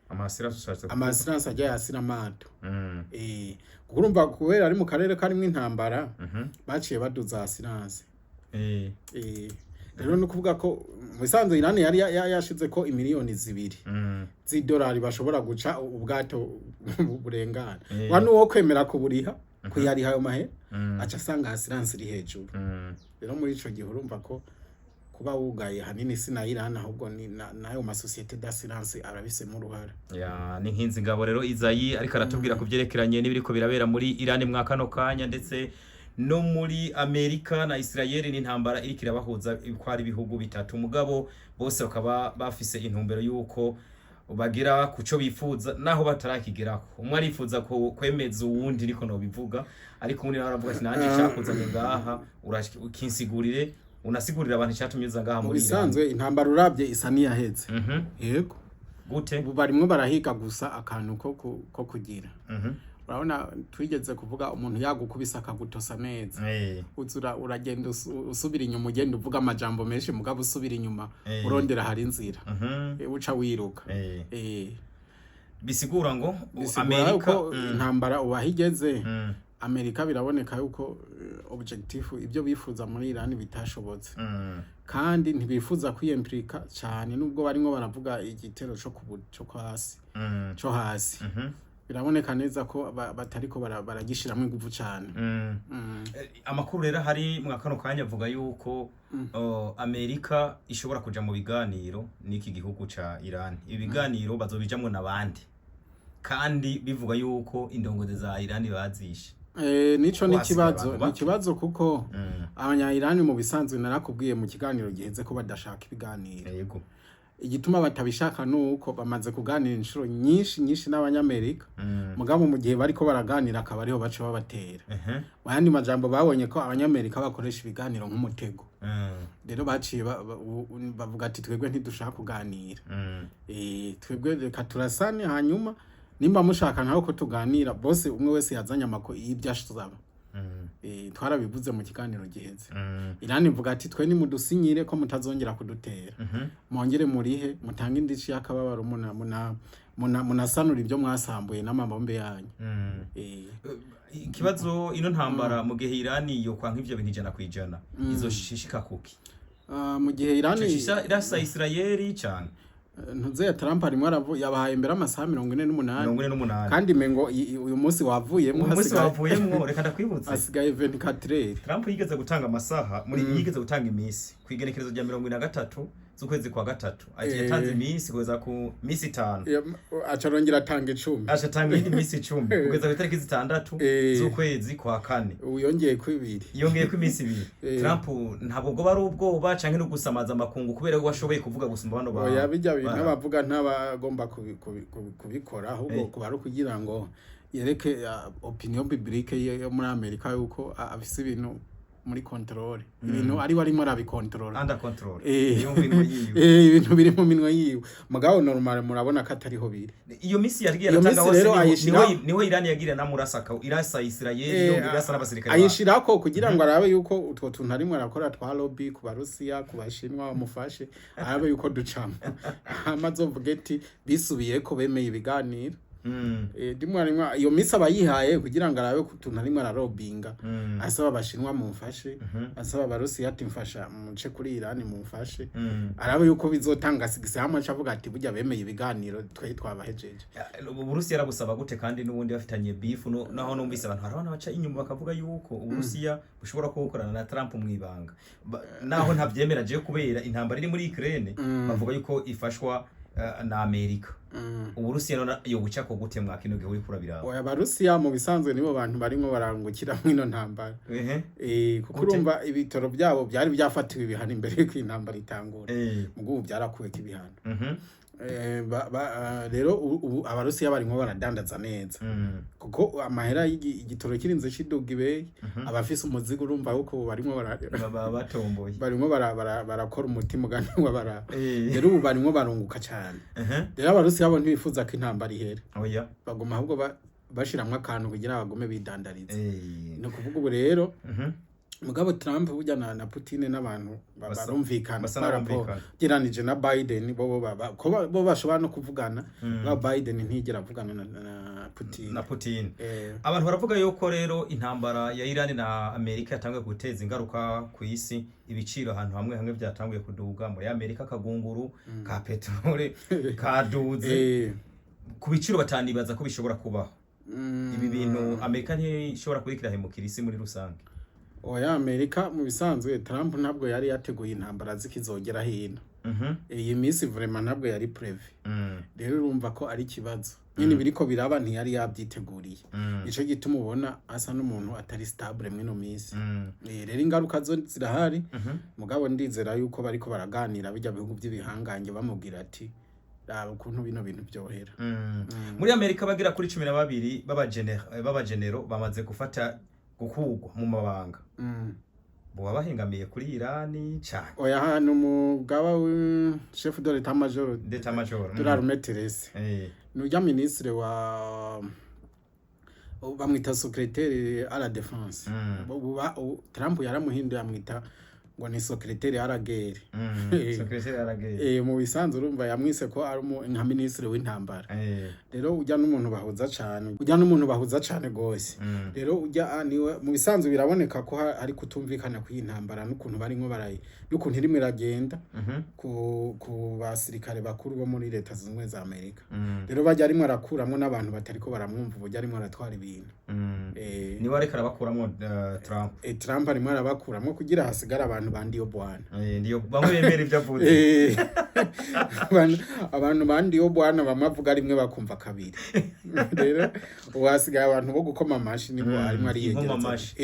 Ama assurance ushatse kuvuga? Ama assurance ajya yasira amato. Kuko urumva kubera ari mu karere karimwo intambara, baciye baduza assurance. Rero ni ukuvuga ko mu bisanzwe Irani yari yashize ko imiliyoni 2 z'idolari bashobora guca ubwato burengana. Wa nuwo kwemera kuburiha, kuyariha ayo mahera, aca asanga assurance iri hejuru. Rero muri ico gihe urumva ko kuba wugaye hanini si na Iran, ahubwo ni n'ayo ma société d'assurance arabisemo uruhara. Ya, ni nkinzi ngabo rero Izayi ariko aratubwira ku byerekeranye n'ibiriko birabera muri Iran mwa kano kanya, ndetse no muri Amerika na Israel, n'intambara iriko irabahuza ko ari ibihugu bitatu, mugabo bose bakaba bafise intumbero y'uko bagira kuco bifuza naho batarakigeraho. Umwe arifuza ko kwemeza uwundi, niko nobivuga, ariko uwundi nawe aravuga ati nanje icyakuzanye ngaha ukinsigurire, unasigurira abantu icyatumye uza ngaha Mu muri Iran. bisanzwe intambara urabye isa n'iyaheze. Yego. Gute? Ubu barimwo barahiga gusa akantu ko kugira, urabona twigeze kuvuga umuntu yagukubise akagutosa neza, uzura uragenda usubira inyuma, ugenda uvuga amajambo menshi, mugabo usubira inyuma, urondera hari inzira. Uca wiruka. Bisigura ngo Bisigura Amerika yuko intambara ubu aho igeze, Amerika biraboneka yuko objectif, ibyo bifuza muri Iran bitashobotse, kandi ntibifuza kwiyemplika cyane, nubwo barimo baravuga igitero co hasi co hasi. Biraboneka neza ko batariko baragishiramwo inguvu cane. Amakuru rero hari mwa kano kanya avuga yuko Amerika ishobora kuja mu biganiro n'iki gihugu ca Iran. Ibi biganiro bazobijamwo n'abandi, kandi bivuga yuko indongozi za Iran bazishe. Nico ni Wasigaye ikibazo, abantu ni bake. ikibazo kuko abanya-Iran mu bisanzwe, narakubwiye mu kiganiro giheze ko badashaka ibiganiro. Igituma batabishaka nuko bamaze kuganira inshuro nyinshi nyinshi n'Abanyamerika, mugabo mu gihe bariko baraganira akaba ariho baca babatera. Mu yandi majambo, babonye ko Abanyamerika bakoresha ibiganiro nk'umutego. Rero baciye bavuga ati: "Twebwe ntidushaka kuganira." Twebwe reka turasane, hanyuma nimba mushaka naho ko tuganira, bose umwe wese yazanye amako y'ibyo asaba. Twarabivuze mu kiganiro giheze. Irani ivuga ati: "Twe nimudusinyire ko mutazongera kudutera, mwongere murihe, mutange indishi y'akababaro, munasanura ibyo mwasambuye n'amabombe yanyu." Ikibazo, ino ntambara, mu gihe Irani yokwanka ivyo bintu 100%, izoshishika kuki? Ah, mu gihe Irani Irasa Isirayeli cane? Ntuze ya Trump arimo yabahaye imbere amasaha 48. 48. Kandi mengo uyu munsi wavuyemo. Uyu munsi wavuyemwo, reka ndakwibutse. Hasigaye 24 heures. Trump yigeze gutanga amasaha muri yigeze gutanga iminsi ku igenekerezo rya 43 z'ukwezi kwa gatatu, ati yatanze iminsi kugeza ku minsi 5. Aca arongera atanga 10. Aca atanga iyindi minsi 10 kugeza ku itariki 6 z'ukwezi kwa kane. Ubu yongeye ko 2. Yongeye ko iminsi 2. Trump ntabwo bwo ari ubwoba canke no gusamaza amakungu kubera ko washoboye kuvuga gusumba bano Oya, bijya bintu bavuga ntabagomba kubikora, ahubwo kuba ari ukugira ngo yereke opinion publique yo muri Amerika yuko afise ibintu muri contrôle, ibintu ari we arimo arabikontorora. Under control. Iyo minwe yiwe. Ibintu biri mu minwe yiwe, mugabo normal murabona ko atariho biri. Iyo minsi yagiye Iyo aratanga minsi hose rero niho Irani yagira namurasaka irasa Isirayeli, yongera irasa n'abasirikare bayo. Ayishirako kugira ngo arabe yuko utwo tuntu arimwo arakora twa lobby ku Barusiya, ku Bashinwa bamufashe, arabe yuko ducamo, hama azovuge ati bisubiyeko, bemeye ibiganiro. Ndimwe arimwo iyo minsi aba yihaye kugira ngo arabe ko utuntu arimwo ararobinga, asaba Abashinwa mumfashe, asaba Abarusiya ati mfasha muce kuri Irani mumfashe, arabe yuko bizotanga sigisi, hamwe aca avuga ati burya bemeye ibiganiro, twe twabahejeje. Uburusiya arabusaba gute kandi n'ubundi bafitanye beef? No, naho numvise abantu, hari abantu baca inyuma bakavuga yuko Uburusiya bushobora kuba bukorana na Trump mu ibanga. Naho ntavyemera jewe, kubera intambara iri muri Ukraine bavuga yuko ifashwa na Amerika. Uburusiya none yo bucako gute mwa kino gihe uriko urabiraba? Oya, Abarusiya mu bisanzwe nibo bantu barimwo barangukira mw'ino ntambara. Kuko Gute? urumva ibitoro byabo byari byafatiwe ibihano imbere y'uko intambara itangura, mugo ubu byarakuweko ibihano. Rero ubu Abarusiya barimwo baradandaza neza, kuko amahera igitoro kirinze kiduga ibeyi, abafise umuzigo urumva yuko ubu barimwo Baba batomboye. barimwo barakora umuti mugani wa bara. Rero ubu barimwo barunguka cane. Rero Abarusiya bo ntibifuza ko intambara ihera. Oya. Baguma ahubwo bashiramwo akantu kugira bagume bidandariza. Ni ukuvuga ubu rero, mugabo Trump burya na Putin n'abantu barumvikana basa par rapport n'abumvikana. ugereranije na Biden, bo ko bo bashobora no kuvugana. Ba Biden ntiyigera avugana na Putin. Na Putin. Abantu baravuga yuko rero intambara ya Iran na Amerika yatanguye guteza ingaruka ku isi, ibiciro ahantu hamwe hamwe byatanguye kuduga. Muri Amerika akagunguru ka peteroli kaduze ku biciro batanibaza ko bishobora kubaho. Ibi bintu Amerika ntishobora kurikira hemukira isi muri rusange? Oya, Amerika mu bisanzwe, Trump ntabwo yari yateguye intambara zikizogera hino. Iyi minsi vraiment ntabwo yari prévu. Rero urumva ko ari ikibazo nyine biriko biraba, ntiyari yabyiteguriye. Nico gituma ubona asa n'umuntu atari stable mw'ino minsi. Rero ingaruka zo zirahari, mugabo ndizera yuko bariko baraganira bijya bihugu by'ibihangange, bamubwira ati raba ukuntu bino bintu byohera. Muri Amerika bagera kuri 12 b'abagenero bamaze gufata gukugwa mu mabanga. Boba bahengamiye kuri Irani cane? Oya, hano umugaba chef de l'état major d'état major de l'armée terrestre, nujya ministre wa bamwita secrétaire à la défense. Trump yaramuhinduye amwita Ngo ni secrétaire à la guerre. Secrétaire à la guerre. Mu bisanzwe urumva yamwise ko ari nka minisitiri w'intambara. Rero ujya n'umuntu bahuza cane, ujya n'umuntu bahuza cane gose. Rero ujya niwe mu bisanzwe biraboneka ko hari kutumvikana kw'iyi ntambara n'ukuntu barimwo barayi n'ukuntu irimo iragenda ku basirikare bakuru bo muri Leta Zunze Ubumwe za Amerika. Rero bajya arimwo arakuramwo n'abantu batariko baramwumva uburyo arimwo aratwara ibintu. Niwe ariko arabakuramwo, Trump. Trump arimwo arabakuramwo kugira hasigare abantu bandiyo bwana. Ndiyo bamwe bemera ivyo avuze. Abantu bandiyo bwana, bamwe avuga rimwe bakumva kabiri. Rero ubu hasigaye abantu bo gukoma amashi, nibo arimwo Inkoma ariyegereza. amashi.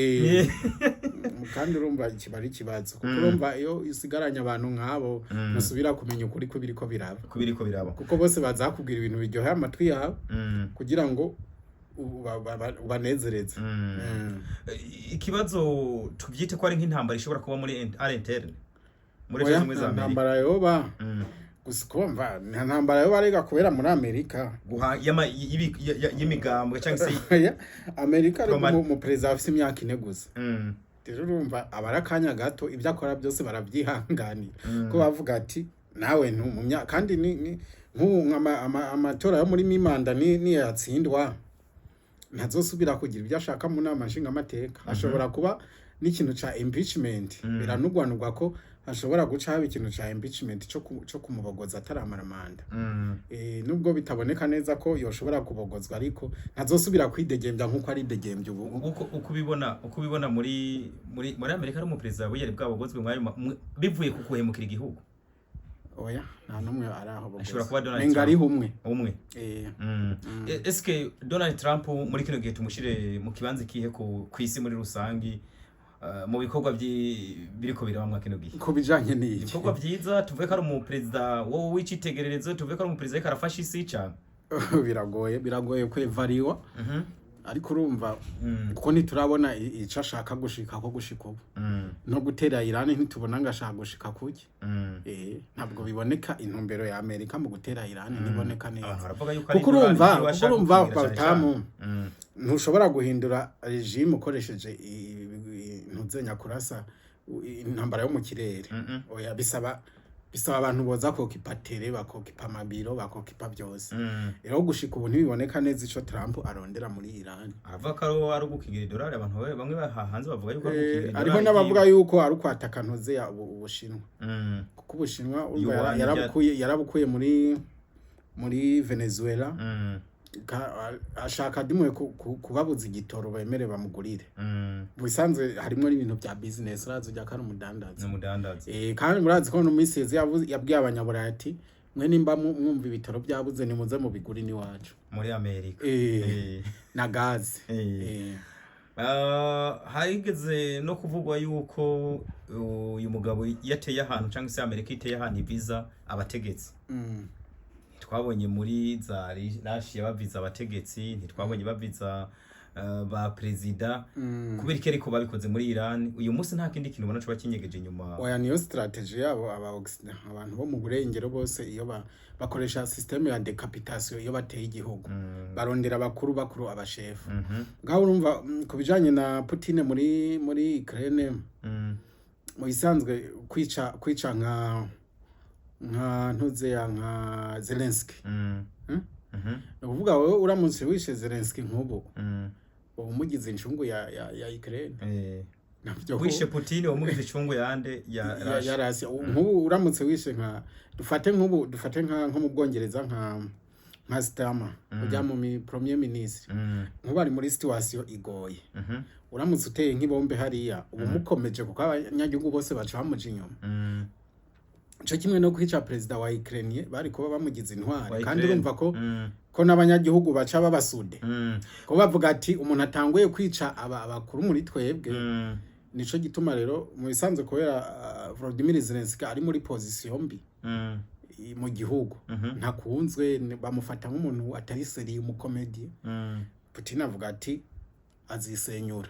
Kandi urumva kiba ari ikibazo, kuko urumva iyo usigaranye abantu nk'abo ntusubira kumenya ukuri ko biriko biraba. Kubiriko biraba. Kuko bose baza bakubwira ibintu biryoheye amatwi yawe kugira ngo ubanezereze. Ikibazo tubyite ko ari nk'intambara ishobora kuba muri à l'interne muri Oya, Leta Zunze Ubumwe za nta Amerika. ntambara yoba. Gusa kumva nta ntambara yoba arega kubera muri Amerika. Guha y'imigambwe cyangwa se Oya, Amerika ariko mu perezida afise imyaka 4 gusa. Rero urumva aba ari akanya gato, ibyo akora byose barabyihanganira, ko bavuga ati nawe ntu mu myaka kandi ni nk'ubu amatora yo muri mi-mandat ni niyatsindwa ntazosubira kugira ibyo ashaka mu nama nshingamateka. Hashobora kuba n'ikintu ca impeachment. Biranugwanugwa ko hashobora guca haba ikintu ca impeachment co kumubogoza ataramara manda. Nubwo bitaboneka neza ko yoshobora kubogozwa, ariko ntazosubira kwidegembya nk'uko ari idegembya ubu. Uko ubibona muri Amerika ari umuperezida wiyari bwabogozwe mwayo bivuye ku kuhemukira igihugu? Oya, nta n'umwe araho. Ashobora kuba Donald Nenga Trump. ariho umwe. Umwe. Eske Donald Trump muri kino gihe tumushire mu kibanza kihe ku isi muri rusangi, mu bikorwa biriko biraba mwa kino gihe? Ku bijanye n'iki? Ibikorwa vyiza, tuvuge ko ari umuperezida wowe w'icitegererezo, tuvuge ko ari umuperezida ariko arafasha isi cane? Biragoye kwevariwa, ariko urumva kuko ntiturabona ico ashaka gushika ko gushika ubu. No gutera Iran ntitubona ngo ashaka gushika kuki. Ntabwo biboneka intumbero ya Amerika mu gutera Iran, ntiboneka Abantu neza. baravuga yuko ari Kuko idolari urumva niwe kuko ashaka urumva gukingira cane Baltamu, cane. Ntushobora guhindura regime ukoresheje ntuzenya kurasa intambara yo mu kirere. Oya, bisaba abantu boza kokipa terrain, bakokipa amabiro, bakokipa byose. Rero gushika ubu ntibiboneka neza ico Trump arondera muri Iran. Aravuga ko ari ugukingira idolari. Abantu bamwe hanze bavuga yuko ari ugukingira idolari. Hariho n'abavuga yuko ari ukwataka ntuzeya Ubushinwa, kuko Ubushinwa urumva Yuan yarabukuye muri Venezuela. Ashaka dimwe kubabuza igitoro bemere bamugurire. Mu bisanzwe harimo n'ibintu bya business, urazi ujya ko ari umudandaza. Ni umudandaza. Kandi murazi ko no minsi iheze yabwiye abanyaburayi ati mwe nimba mwumva ibitoro byabuze nimuze mubigure n'iwacu muri Amerika. Na gaze. Harigeze no kuvugwa yuko uyu mugabo yateye ahantu cyangwa se Amerika iteye ahantu ibiza abategetsi. Twabonye muri za Russia baviza abategetsi, ntitwabonye baviza ba perezida. Kubera iki ariko babikoze muri Iran uyu munsi? Nta kindi kintu ubona coba kinyegeje inyuma? Oya, niyo strategy yabo. Aba Occident, abantu bo mu burengero bose, iyo bakoresha système ya décapitation iyo bateye igihugu, barondera abakuru bakuru, abashefu. Ngaho urumva ku bijanye na Putin muri Ukraine, mu bisanzwe kwica nka ntuzeya nka Zelensky. Hmm? Mhm. Ni ukuvuga wowe uramutse wishe Zelensky nk'ubu, uba umugize incungu ya Ukraine. Navyo Wishe Putin wamugize icungu yande ya Russia. Ya Russia. Nk'ubu uramutse wishe nka dufate nk'ubu dufate nka nko mu Bwongereza nka Starmer ujya mu premier ministre, nk'ubu ari muri situation igoye. Uramutse uteye nk'ibombe hariya uba umukomeje, kuko abanyagihugu bose baca bamuja inyuma. Ico kimwe no kwica perezida wa Ukraine, bari kuba bamugize intwari. Wa Kandi Ukraine. urumva ko n'abanyagihugu baca babasude, ko bavuga ati umuntu atanguye kwica aba abakuru muri twebwe. Nico gituma rero mu bisanzwe kubera Volodymyr Zelensky ari muri position mbi mu gihugu, ntakunzwe, bamufata nk'umuntu atari sérieux, umukomedi. Putin avuga ati azisenyura.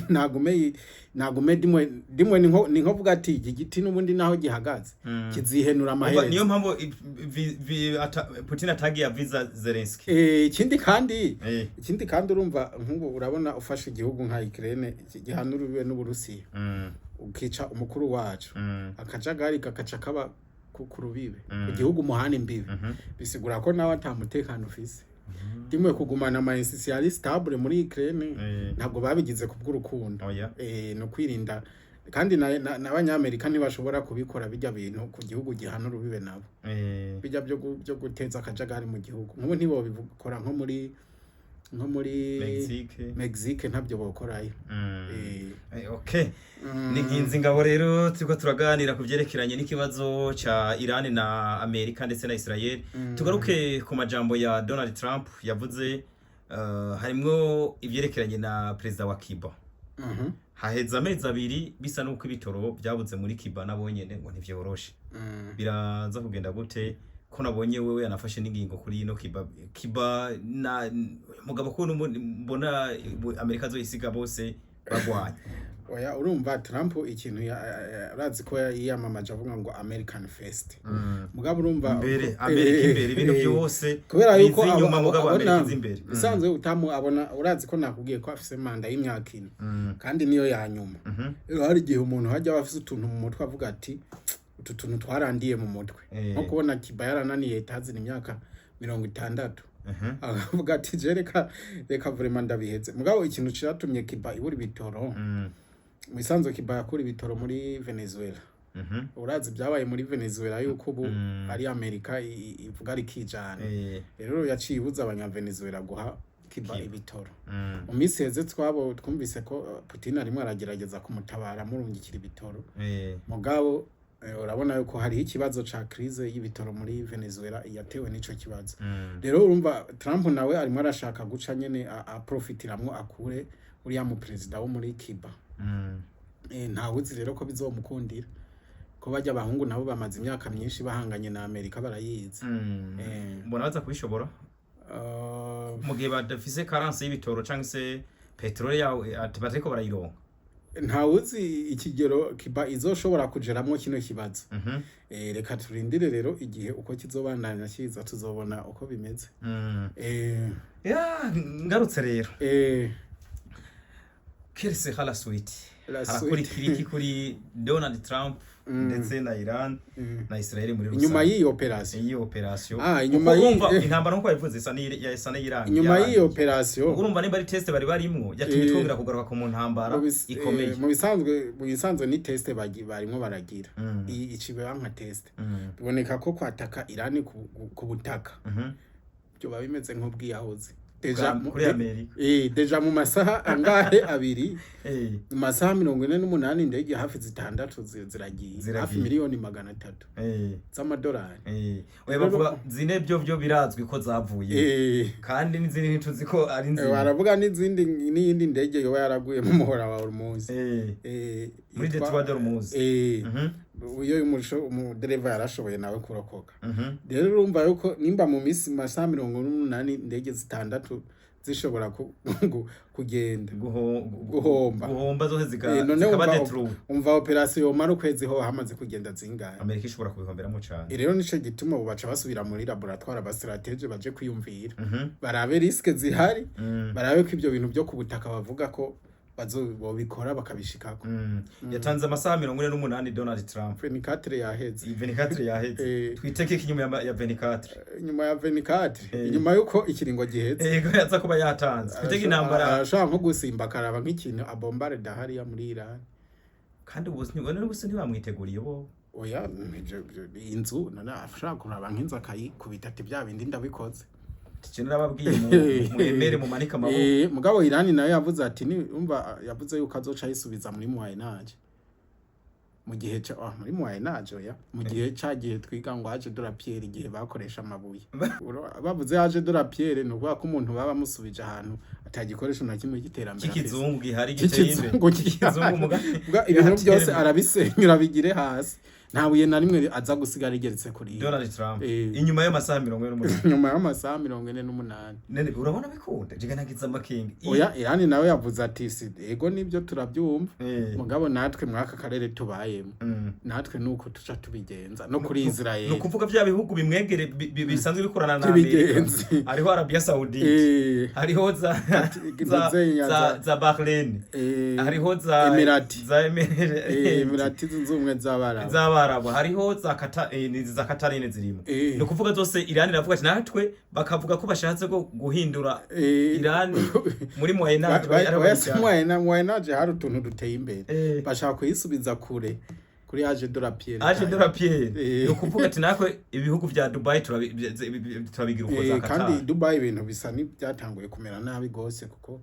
Nagume dimwe ni nko vuga ati iki giti n'ubundi naho gihagaze kizihenura Umva, amaherezo. Niyo mpamvu Putin atagiye aviza Zelensky. Ikindi kandi urumva nk'ubu urabona ufashe igihugu nka Ukraine gihana urubibe n'Uburusiya. Ukica umukuru wacu, akajagari kakaca kaba ku rubibe, ku gihugu muhana imbibe, bisigura ko nawe ata mutekano ufise. Dimwe kugumana ama institutions ari stable muri Ukraine, ntabwo babigize kubw'urukundo. Oya. No kwirinda kandi n'abanyamerika ntibashobora kubikora bijya bintu ku gihugu gihana urubibe nabo, bijya byo guteza akajagari mu gihugu. Nk'ubu ntibobikora nko muri Mexique. Mexique, ntabyo bokorayo. Okay, ni nkinzi ngabo rero turiko turaganira ku vyerekeranye n'ikibazo ca Iran na Amerika ndetse na Israel. Tugaruke ku majambo ya Donald Trump yavuze, harimwo ivyerekeranye na perezida wa Cuba. Haheze amezi 2 bisa n'uko ibitoro vyabuze muri Cuba, nabo nyene ngo ntivyoroshe. Biraza kugenda gute ko nabonye wewe yanafashe n'ingingo kuri ino Cuba? Cuba na mugabo ko mbona Amerika zoyisiga bose bagwanye. Oya, urumva Trump ikintu urazi ko yiyamamaje avuga ngo "American first". Mugabo urumva Imbere, Amerika imbere, ibintu byose kubera yuko biza inyuma, mugabo abona Amerika iza imbere. Bisanzwe utamu abona, urazi ko nakubwiye ko afise manda y'imyaka 4, kandi niyo ya nyuma. Rero hari igihe umuntu hajya aba afise utuntu mu mutwe avuga ati utu tuntu twarandiye mu mutwe, nko kubona Cuba yarananiye itazina imyaka 60, akavuga ati je reka vraiment ndabiheze. Mugabo ikintu catumye Cuba ibura ibitoro, mu isanzwe Cuba yakura ibitoro muri Venezuela. Urazi byabaye muri Venezuela yuko ubu ari Amerika ivuga ari kijana. Rero yaciye ibuza abanyavenezuela guha Cuba Cuba. ibitoro. Mu minsi heze twabo twumvise ko Putin arimo aragerageza kumutabara amurungikira ibitoro. Mugabo urabona yuko hariho ikibazo ca crise y'ibitoro muri Venezuela yatewe n'ico kibazo. Rero urumva Trump nawe arimo arashaka guca nyene aprofitiramwo akure uriya mu perezida wo muri Cuba. Ntawuzi rero ko bizomukundira, ko bajya abahungu nabo bamaze imyaka myinshi bahanganye na Amerika, barayizi. Mbona baza kubishobora mu gihe badafise carence y'ibitoro canke se peteroli yawe ati batariko barayironka. Ntawuzi ikigero Cuba izoshobora kugeramwo kino kibazo. Reka turindire rero igihe uko kizobandanya kiza, tuzobona uko bimeze. Ya, ngarutse rero, quelle sera la suite? La Harakurikira iki kuri Donald Trump ndetse na Iran na Israel muri rusange Inyuma y'iyi operation? Iyi operation. Ah, inyuma Kuko urumva intambara nkuko babivuze isa n'iyirangiye. Inyuma y'iyi operation, Urumva nimba ari test bari barimwo yatumye twongera kugaruka ku mu ntambara ikomeye. Mu bisanzwe ni test barimwo baragira. Iyi iciba nka test. Biboneka ko kwataka Iran ku butaka byoba bimeze nk'ubwiyahuzi. Déjà Kuri Amerika. Déjà mu masaha angahe, 2, mu masaha 48 indege hafi zitandatu ziragiye, Ziragiye. hafi miliyoni 300 z'amadolari. Oya, bavuga zine byo birazwi ko zavuye, kandi n'izindi ntituzi ko ari nzima. Baravuga n'izindi, n'iyindi ndege yoba yaraguye mu muhora wa Hormuz. Muri Détroit d'Hormuz. Uyo umudereva yarashoboye nawe kurokoka. Rero urumva yuko nimba mu minsi masaha 48 indege zitandatu zishobora kugenda, guhomba. Guhomba zose None zikaba détruit. Umva operation yomara ukwezi ho hamaze kugenda zingahe? Amerika ishobora kubihomberamo cane. Rero nico gituma ubu baca basubira muri laboratoire, aba stratèges baje kwiyumvira, barabe risques zihari, barabe ko ivyo bintu byo ku butaka bavuga ko bazobikora bakabishikako. Yatanze amasaha 48 Donald Trump. 24 yaheze. Iyi 24 yaheze. Twiteke iki inyuma ya 24? Inyuma ya 24, inyuma yuko ikiringo giheze, Yego, yaza kuba yatanze, twiteke intambara. Arashobora nko gusimba akaraba nk'ikintu abombarda hariya muri Iran. Kandi ubu ubu ntibamwiteguriye bo. Oya, inzu none ashobora kuraba nk'inzu akayikubita ati bya bindi ndabikoze. Tije narababwiye mwemere mumanike amaboko. Mugabo Iran nayo yavuze ati ni umva, yavuze yuko azoca ayisubiza muri Moyen Âge, mu gihe ca muri Moyen Âge, oya, mu gihe ca gihe twiga ngo âge de la pierre, igihe bakoresha amabuye. Bavuze âge de la pierre ni ukuvuga ko umuntu baba bamusubije ahantu atagikoresho na kimwe cy'iterambere afise. Cy'ikizungu gihari giteye imbere. Cy'ikizungu. Cy'ikizungu Bwa ibintu byose Yateye imbere. arabisenyura bigire hasi. Nta buye na rimwe aza gusigara rigeretse kuri iri. Donald Trump Eh. inyuma y'amasaha 48. Nyuma y'amasaha 48. Nene, urabona bikunda jiga nagize amakinga. Oya, Irani nawe yavuze ati si ego, nibyo turabyumva, mugabo natwe mwaka karere tubayemo, natwe nuko tuca tubigenza no kuri Ni Israel. ukuvuga bya bihugu bimwegere bisanzwe bikorana na Amerika, By'ibigenzi. hariho Arabia Saudite, hariho Ntuzenya za Bahrain, hariho za Emirati. za Emirati. Emirati zunze ubumwe z'Abarabu. Z'Abarabu, hariho za Kata, ni za Katarine zirimo. Ni ukuvuga zose Iran iravuga ati natwe, bakavuga ko bashatse ko guhindura Iran muri Moyen Age. Oya, si Moyen Age, hari utuntu duteye imbere. Bashaka kuyisubiza kure kuri âge de la pierre. Âge de la pierre. Eh. Ni ukuvuga ati natwe ibihugu vya Dubai turabigira uko za Kandi Qatar. Dubai ibintu bisa n'ibyatanguye kumera nabi gose, kuko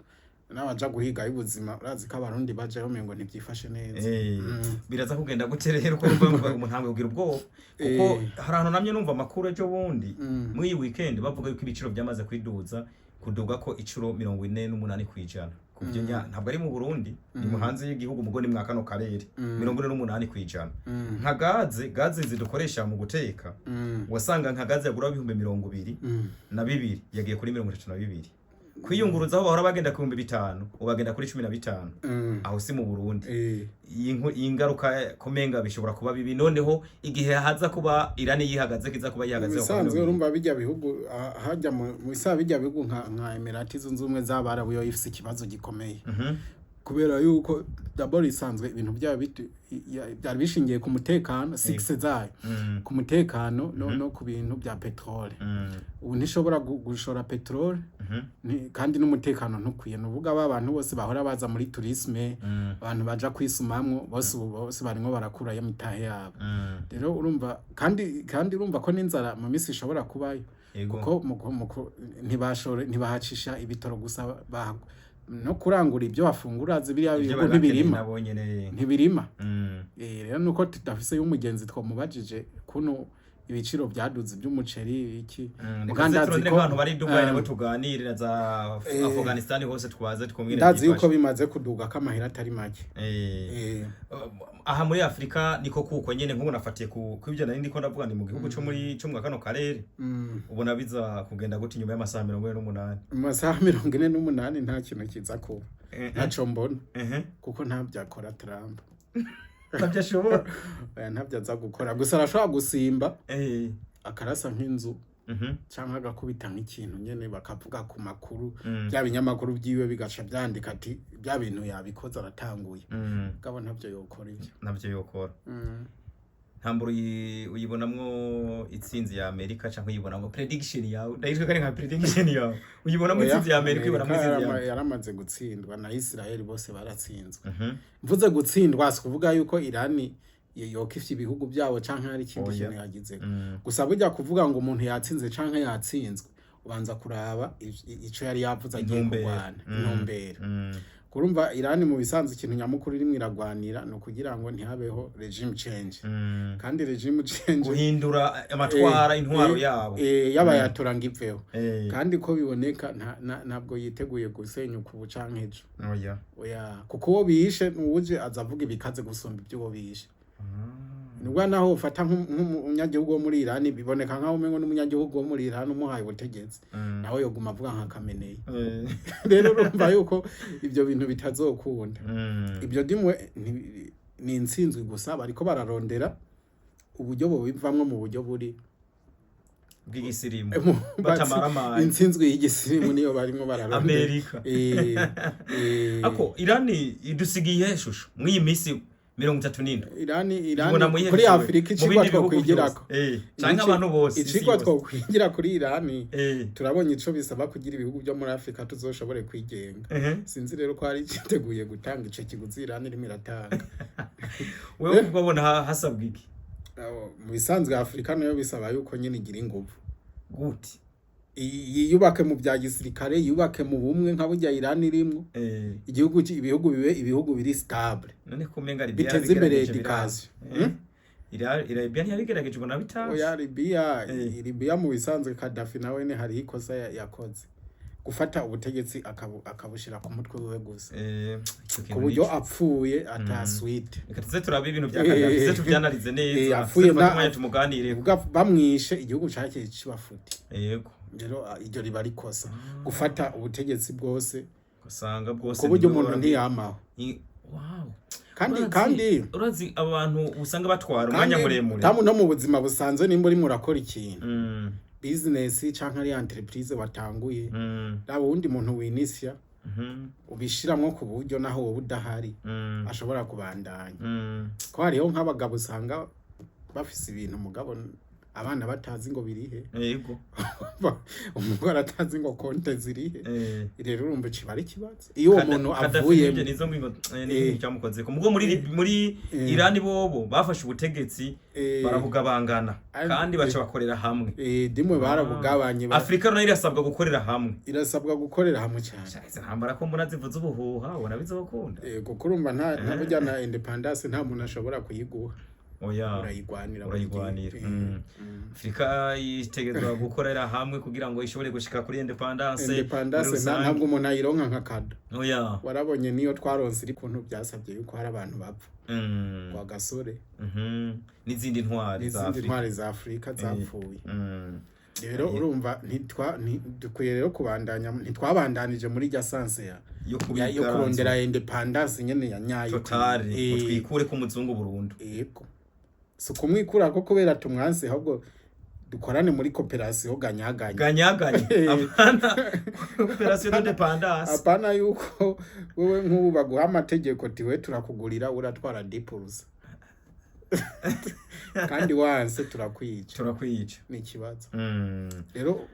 n'abaja guhiga y'ubuzima, urazi ko Abarundi bajayo umengo ntibyifashe neza. Biraza kugenda gute rero, ko urumva umuntu ntabwo kugira ubwoba, kuko hari ahantu namye numva amakuru ejo bundi, muri iyi weekend, bavuga yuko ibiciro byamaze kwiduza, kuduga ko icuro 48%. Kubyo ntabwo ari mu Burundi, ni mu hanze y'igihugu, mugo ni mwa kano karere. 48%. Nka gaze zidukoresha mu guteka, wasanga nka gaze yagura 22,000 yagiye kuri 32. Kwiyunguruza, aho bahora bagenda ku 5000, ubu bagenda kuri 15. Aho si mu Burundi? Iyi ngaruka komenga bishobora kuba bibi noneho igihe haza kuba Irani yihagaze, kiza kuba Mu yihagaze. bisanzwe urumva bijya bihugu, hajya mu bisanzwe bijya bihugu nka Emirati zunze ubumwe z'Abarabu, yo ifise ikibazo gikomeye, kubera yuko d'abord isanzwe ibintu byabo byari bishingiye ku mutekano, succès zayo ku mutekano no ku bintu bya petrole. Ubu ntishobora gushora petrole, kandi n'umutekano ntukwiye. Nuvuga ba bantu bose bahora baza muri tourisme, abantu baja kwisumamwo bose, ubu bose barimwo barakurayo imitahe yabo. Rero urumva kandi urumva ko n'inzara mu minsi ishobora kubayo, kuko ntibashore, ntibahacisha ibitoro gusa, no kurangura ibyo bafungura, biriya Ivyo bihugu bari bakeneye ntibirima. nabo nyene. Ntibirima. Rero nuko tudafise y'umugenzi twamubajije kuno ibiciro byaduze by'umuceri iki. Reka Muga tuze ndazi turondere ko nk'abantu bari Dubai, nabo tuganire, na za Afghanistan hose, twaze twumvire ndazi yuko byifashe. bimaze kuduga ko amahera atari make. Aha muri Afrika niko kuko nyene, nk'ubu nafatiye ku ibyo nari ndiko ndavuga, ni mu gihugu cyo muri cyo mu kano karere. Ubona biza kugenda gute inyuma y'amasaha 48? Mu masaha 48 nta kintu kiza kuba, ntaco mbona, kuko ntabyo akora Trump. Ntabyo ashobora. Oya, ntabyo aza gukora, gusa arashobora gusimba akarasa nk'inzu canke agakubita nk'ikintu nyene, bakavuga ku makuru, bya binyamakuru byiwe bigaca byandika ati bya bintu yabikoze, aratanguye. Gabo ntabyo yokora ivyo. Ntabyo yokora. Ntambura uyibonamwo itsinzi ya Amerika, canke uyibonamwo prediction yawe, ndayitwe kari nka prediction yawe, uyibonamwo Oya, itsinzi ya Amerika, uyibonamwo Amerika itsinzi ya yaramaze gutsindwa na Israel, bose baratsinzwe. Mvuze gutsindwa si kuvuga yuko Irani yokifye ibihugu byabo canke hari ikindi Oya. kintu yagize. Gusa burya kuvuga ngo umuntu yatsinze canke yatsinzwe, ubanza kuraba ico yari yavuze agiye Intumbero. kurwana, intumbero. Kurumva Irani mu bisanzwe ikintu nyamukuru irimwo iragwanira ni ukugira ngo ntihabeho regime change. Kandi regime change, Guhindura amatwara, intwaro yabo. Y'abayatora ngo iveho. Kandi ko biboneka ntabwo yiteguye gusenyuka ubu canke ejo. Oya. Oya, kuko uwo bishe nuwuje aza avuga ibikaze gusumba ibyo uwo bishe. Nubwo naho ufata nk'umunyagihugu wo muri Irani, biboneka nkaho umengo n'umunyagihugu wo muri Irani umuhaye ubutegetsi, nawe yoguma avuga nka Khamenei. Rero urumva yuko ibyo bintu bitazokunda. Ibyo dimwe ni intsinzwi, gusa bariko bararondera uburyo bubivamwo mu buryo buri Bw'igisirimu, batamaramaye. Intsinzwi y'igisirimu niyo barimo bararondera. Amerika. Ako Irani idusigiye ishusho muri iyi minsi 37? Irani Ibona Irani mu yihe kuri shusho? Afurika Mu icigwa bindi bihugu twokwigirako, byose. Canke abantu bose, isi icigwa yose. twokwigira kuri Irani, turabonye ico bisaba kugira ibihugu byo muri Afurika tuzoshobore kwigenga. Sinzi rero ko hari iciteguye gutanga ico kiguzi Irani irimo iratanga. Wewe ubona hasabwa iki? Aho, mu bisanzwe Afurika nayo bisaba yuko nyine igira inguvu. Gute? Yiyubake mu bya gisirikare, yubake mu bumwe nka burya Irani irimwo. Igihugu ibihugu bibe ibihugu biri stable, None ko umenga Libya biteze imbere yabigerageje education. Libya ntiyabigerageje, ubona bitazi. Oya, Libya, Libya mu bisanzwe Gaddafi nawe ni hariho ikosa yakoze. Gufata ubutegetsi akabushira ku mutwe wiwe gusa, Ico kintu ku buryo nico. apfuye ata suite. Reka tuze turabe ibintu bya Kadafi, tuze tuvyanarize neza, Apfuye tuze dufate umwanya tumuganire. Ubwo bamwishe, igihugu cakiye kibafute. Rero iryo riba rikosa, gufata ubutegetsi bwose Usanga bwose ku buryo niwe umuntu ntiyamaho. Wow. Kandi kandi Urazi abantu usanga batwara umwanya kandi muremure. Tamu, no mu buzima busanzwe, nimba urimo urakora ikintu, business canke ari entreprise watanguye, raba uwundi muntu winisya, ubishiramwo ku buryo naho wowe udahari ashobora kubandanya, ko hariho nk'abagabo usanga bafise ibintu, mugabo abana batazi ngo birihe, umugore atazi ngo konte zirihe. Rero urumva kiba ari ikibazo iyo uwo muntu Kadafi avuyemo. Nivyo, nizo ngingo n'ibintu cyamukozeko. Mugo muri Irani bobo bafashe ubutegetsi barabugabangana, kandi baca bakorera hamwe. Dimwe barabugabanye Afrika nayo irasabwa gukorera hamwe. Irasabwa gukorera hamwe cyane. Sha, izo ntambara ko mbona zivuze ubuhuha, ubona bizokunda? Kuko urumva nta burya na independence nta muntu ashobora kuyiguha. Oya. Urayigwanira buri gihe. Urayigwanira. Afrika itegerezwa gukorera hamwe kugira ngo ishobore gushika kuri independence Independence muri rusange. Ntabwo umuntu ayironka nka cadeau. Oya. Warabonye niyo twaronse iri kuntu byasabye yuko hari abantu bapfa kwa Gasore. N'izindi ntwari za N'izindi Afrika. ntwari za Afurika zapfuye. Rero urumva dukwiye rero kubandanya, ntitwabandanije muri rya sens ya yo yo kurondera independence nyene ya nyayo. Totale, twikure ku muzungu burundu. Yego, si ukumwikura ko kubera tumwanse, ahubwo dukorane muri coopération ganyaganya. Ganyaganya, apana coopération d'indépendance. Apana yuko wewe nk'ubu baguha amategeko tiwe turakugurira, uratwara 10%, kandi wanse turakwica. Turakwica. Ni ikibazo rero.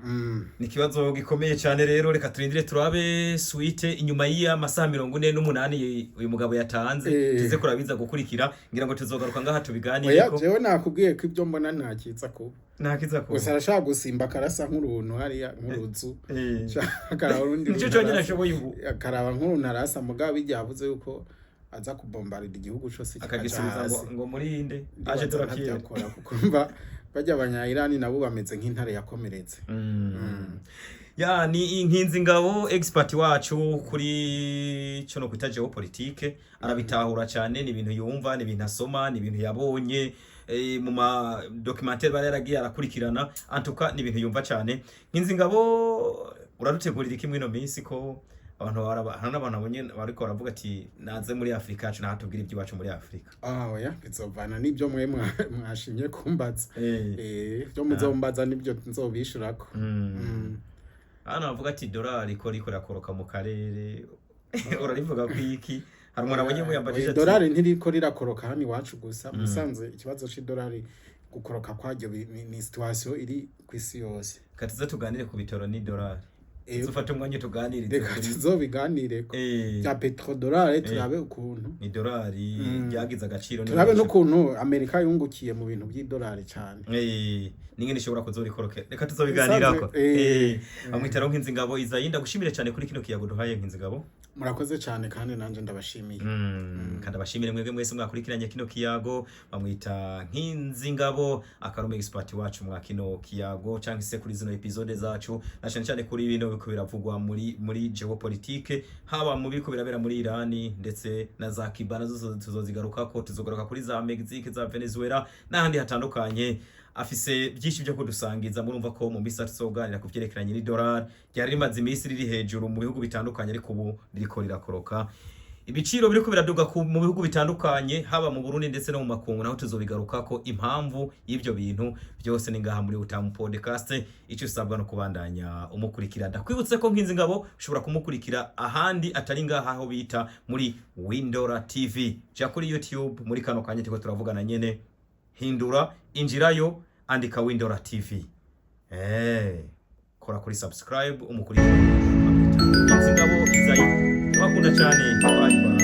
Ni ikibazo gikomeye cyane. Rero reka turindire turabe suite inyuma y'iya masaha 48 uyu mugabo yatanze. Tuze kurabiza gukurikira, ngira ngo tuzogaruka ngaha Oya. tubiganireko. Jewe nakubwiye ko ibyo mbona nta kiza kuba. Ntakiza kuba. Gusa arashaka gusimba, akarasa nk'uruntu hariya nk'uruzu, akaraba urundi Nicyo runtu cyonyine arasa. ashoboye ubu. Akaraba nk'uruntu arasa, mugabo bijya yavuze yuko aza kubombarira igihugu cose kikaja Akagisubiza ngo hasi. Ngo muri inde aje Ndibaza turakire. ntavyakora, kuko urumva barya abanya-Irani nabo bameze nk'intare yakomeretse. Ya, ni Inkinzi Ngabo, expert wacu kuri cyo no kwita géopolitique. Arabitahura cyane, ni ibintu yumva, ni ibintu asoma, ni ibintu yabonye mu ma documentaire bari yaragiye arakurikirana. Antuka ni ibintu yumva cyane. Nkinzi Ngabo, uradutegurira iki mwino minsi, ko abantu hari n'abantu abonye bariko baravuga ati naze muri Afrika yacu, natubwira iby'iwacu muri Afrika? Ah, oya, bizovana n'ibyo mwe mwashimye kumbaza. Ibyo muzombaza nibyo nzobishurako. Hano bavuga ati dolari ko riko rakoroka mu karere, urarivuga ko iki? Hari umuntu abonye muyambajije ati Idolari ntiriko rirakoroka hano iwacu gusa. Musanze ikibazo c'idolari gukoroka kwaryo ni situation iri kw'isi yose. Reka tuze tuganire ku bitoro n'idolari. Tuzufate umwanya tuganirize Reka tuzobiganireko bya petrodolari, turabe ukuntu ni idolari ryagize agaciro turabe n'ibindi. N'ukuntu Amerika yungukiye mu bintu by'idolari cane. N'ingene ishobora kuzorikoroke, reka tuzobiganirako. Bamwita Nkinzi Ngabo Izayi. Ndagushimire cyane kuri kino kiyago duhaye, Nkinzi Ngabo. Murakoze cane, kandi nanje ndabashimiye. Kandi abashimire mwebwe mwese mwakurikiranye kino kiyago. Bamwita Nkinzi Ngabo, akarume expert wacu mwa kino kiyago cyangwa se kuri zino episode zacu, na cyane cyane kuri bino biko biravugwa muri géopolitique, haba mu biriko birabera muri Irani ndetse na za Cuba, nazo tuzozigarukako. Tuzogaruka kuri za Mexique, za Venezuela n'ahandi hatandukanye. Afise byinshi byo kudusangiza. Murumva ko mu minsi tuzoganira ku vyerekeranye n'idolari ryari rimaze iminsi riri hejuru mu bihugu bitandukanye, ariko ubu ririko rirakoroka. Ibiciro biriko biraduga mu bihugu bitandukanye, haba mu Burundi ndetse no mu makungu, naho tuzobigarukako. Impamvu y'ivyo bintu byose ni ngaha muri Utamu Podcast. Icyo usabwa no kubandanya umukurikira. Ndakwibutse ko Nkinzi Ngabo ushobora kumukurikira ahandi atari ngaha, aho bita muri Windora TV. Ja kuri YouTube muri kano kanya turiko turavugana nyene, hindura injirayo, andika Windora TV, kora kuri subscribe, umukurikira. Nkinzi Ngabo Izayi, ndabakunda cyane. Bye bye.